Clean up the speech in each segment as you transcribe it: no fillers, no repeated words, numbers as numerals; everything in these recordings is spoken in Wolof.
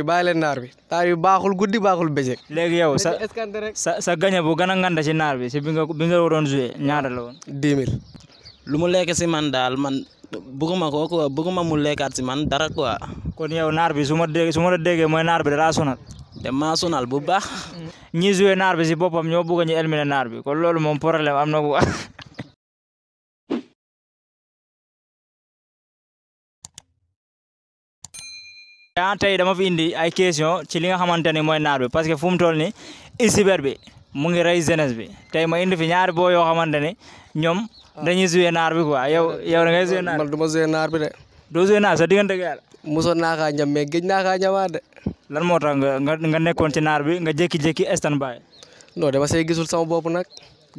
bàyyi leen naar bi taar yu baaxul guddi baaxul bëccëg. léegi yow sa gañe bu gën a nganda ci naar bi si bi nga waroon joué ñaata la woon. 10 000. lu mu lekk si man daal man bëgguma ko quoi bëgguma mu lekkaat si man dara quoi. kon yow naar bi su ma la déggee mooy naar bi dara sonal. te maa sonal bu baax. ñi joué naar bi si boppam ñoo bëgg ñu éliminer naar bi kon loolu moom problème am na ko. tey dama fi indi ay question ci li nga xamante ni mooy naar bi parce que fu mu toll ni Isibet bi mu ngi rey jeunesse bi tey ma indi fi ñaari boo yoo xamante ni ñoom dañuy joué naar bi quoi yow da ngay joué naar man du ma joué naar bi de. doo joué naar sa diggante ak yàlla. mosoon naa kaa ñam mais géej naa kaa ñamaat de. lan moo tax nga nekkoon ci naar bi nga jékki-jékki stand by. non dama see gisul sama bopp nag.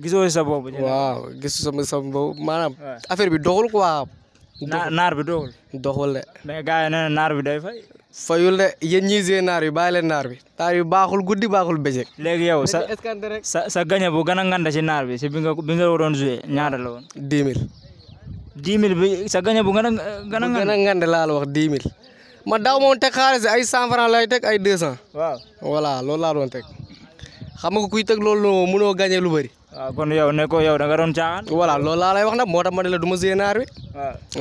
gisoo si sa bopp. waaw gisul sama bopp maanaam. affaire bi doxul quoi. naar bi doxul de. mais gars yi nee na naar bi day fay. fayul de yéen ñii joué naar bi bàyyi leen naar bi taar yu baaxul guddi baaxul bëccëg. léegi yow sa gañe bu gën a nganda ci naar bi si bi nga waroon joué ñaata la woon. 10 000. 10 000 bi sa gañe bu gën a ngande laa la wax 10 000. ma daaw moom teg xaalis ay 100 francs lay teg ay 200. waaw voilà loolu laa doon teg xam nga kuy teg loolu mënoo gagné lu bëri. waaw kon yow ne ko yow da nga doon caaxaan. voilà loolu laa lay wax nag moo tax ma ne la du ma joué naar bi.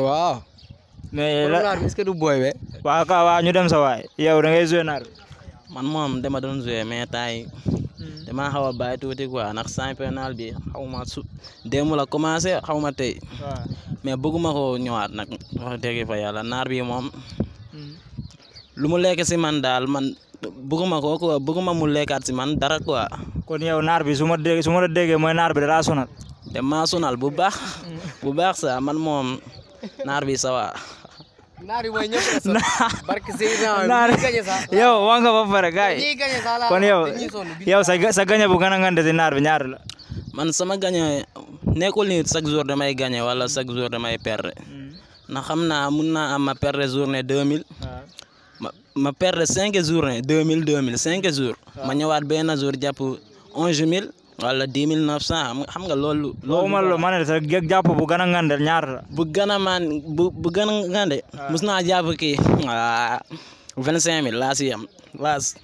waaw. mais naar bi est-ce que du booy be. waaw ñu dem sa waay yow da ngay joué naar bi. man moom dama doon joué mais tay dama xaw a bàyyi tuuti quoi ndax championnat bi xaw ma démb la commencé xaw ma tey. mais bëgguma ko ñëwaat nag wax dëgg fa yàlla naar bi moom. lu mu lekk si man daal man bëgguma ko quoi bëgguma mu lekkaat si man dara quoi. kon yow naar bi su ma la déggee mooy naar bi dara sonal. te maa sonal bu baax. bu baax sax man moom naar bi sawa. naar yi mooy ñëpp la barke Seydina yow wax nga ba pare gars yi kon yow sa gañe bu gën a ngande si naar bi ñaar la. man sama gañe nekkul ni chaque jour damay gañe wala chaque jour damay perdre. ndax xam naa mun naa am ma perdre journée 2000. ma perdre 5 journée 2000 5 jours. ma ñëwaat benn jour jàpp 11000 wala 10 900 xam nga loolu. loolu ma ne sa jàpp bu gën a ngande ñaar la. bu gën a ngande. mus naa jàpp kii 25000 laa si yam laas.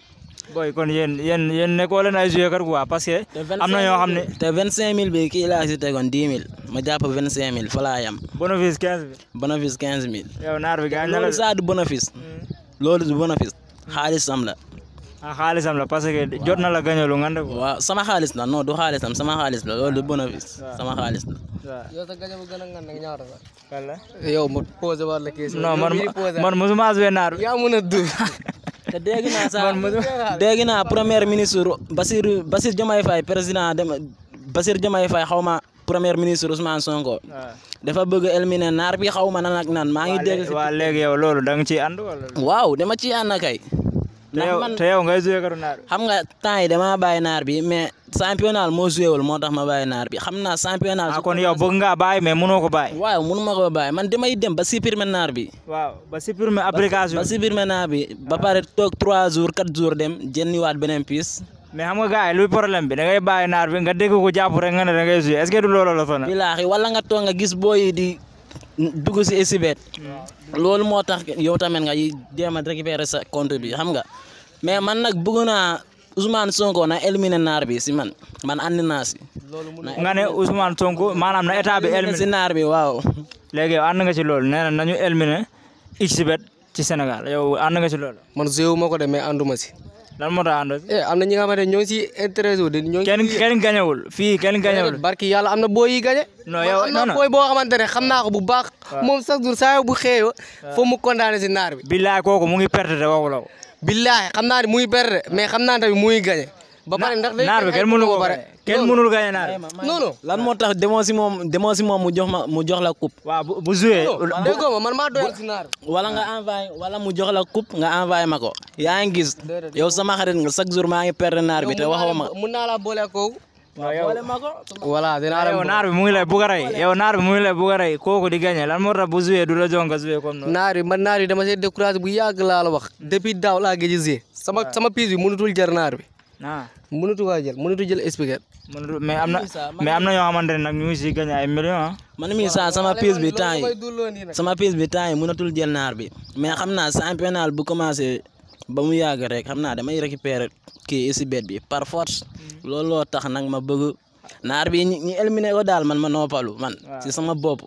boy kon yéen nekkoo leen ay joué kat quoi parce que. am na ñoo xam ne te 25000 bi kii laa si tegoon 10 000 ma jàpp 25000 fa laa yam. bénéfice 15000. bénéfice 15000. yow naar bi gaañ na la loolu saa du bénéfice. loolu du bénéfice xaalisam la. xaalisam la parce que jot na la gañalu ngande ko. waaw sama xaalis la non du xaalisam sama xaalis la loolu du bénéfice. sama xaalis la. yow sa gañe bu gën a ngande ñaata la. wala yow ma posé war la question. non man mosuma joué naar. yaa mën a dugg. te dégg naa sax dégg naa premier ministre Bassirou Diomaye Faye président Bassirou Diomaye Faye xaw ma premier ministre Ousmane Sonko. dafa bëgg éliminer naar bi xaw ma nan ak nan maa ngi dégg. waaw léegi yow loolu da nga ciy ànd wala. waaw dama ciy ànd kay. te yow ngay joué katu naar bi. xam nga temps yi damaa bàyyi naar bi mais championnat moo joué wul moo tax ma bàyyi naar bi xam naa championnat. kon yow bëgg ngaa bàyyi mais mënoo ko bàyyi. waaw mënu ma ko bàyyi man damay dem ba supprimer naar bi. waaw ba supprimer application. ba supprimer naar bi ba pare toog 3 jours 4 jours dem jëndiwaat beneen piis. mais xam nga gars yi luy problème bi da ngay bàyyi naar bi nga dégg ko jàpp rek nga ne da ngay joué est-ce que du loolu la fa na. bilaahi wala nga toog nga gis booy di dugg si Isibet. loolu moo tax yow tamit nga jéem a récupérer sa compte bi xam nga. mais man nag bëgg naa Ousmane Sonko na éliminer naar bi si man andi naa si. nga ne Ousmane Sonko maanaam na état bi éliminer si naar bi waaw. léegi yow ànd nga ci loolu nee na nañu éliminer Xbet ci Sénégal yow ànd nga ci loolu. man joué ma ko de mais ànduma si. lan moo tax àndoo si. am na ñi nga xamante ne ñoo ngi si intéressé wu de ñoo ngi. kenn gañewul fii kenn gañewul. barki yàlla am na booy yi gañe. non yow am na booy boo xamante ne xam naa ko bu baax. moom chaque jour saa bu xëyoo. foo mu condamné si naar bi. billaay kooku mu ngi perte te waxu la ko. billahi xam naa ne muy perdre mais xam naa tamit muy gagné. ba pare ndax naar bi kenn mënu ko bare kenn mënul gagné naar bi. non lan moo tax demoo si moom mu jox la coupe. waaw bu joué. déggoo ma man maa doyal si naar. wala nga envoyé wala mu jox la coupe nga envoyé ma ko. yaa ngi gis yow sama xarit nga chaque jour maa ngi perdre naar bi te waxoo ma. mun naa la boole ak kooku. boole ma ko. voilà dinaa la yow naar bi mu ngi lay bugg a rey yow naar bi mu ngi lay bugg a rey kooku di gagné lan moo tax bu joué du la jox nga joué comme noonu. naar yi dama see découragé bu yàgg laa la wax. depuis daaw laa gëj a joué. sama piis bi mënutul jar naar bi. mënutu kaa jël mënutu jël expliqué. mais am na ñoo xamante ne nag ñu ngi si gagné ay millions. man mii sax sama piis bi temps yi mënatul jël naar bi mais xam naa championnat bu commencé ba mu yàgg rek xam naa damay récupérer kii isibet bi par force looloo tax nag ma bëgg naar bi ñi éliminer ko daal man ma noppalu man si sama bopp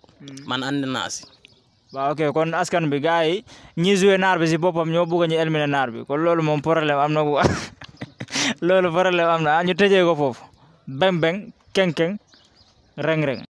man ànd naa si. waaw ok kon askan bi gars yi ñi joué naar bi si boppam ñoo bëgg ñu éliminer naar bi kon loolu moom problème am na ko loolu problème am na ñu tëjee ko foofu beng beng keng keng reng reng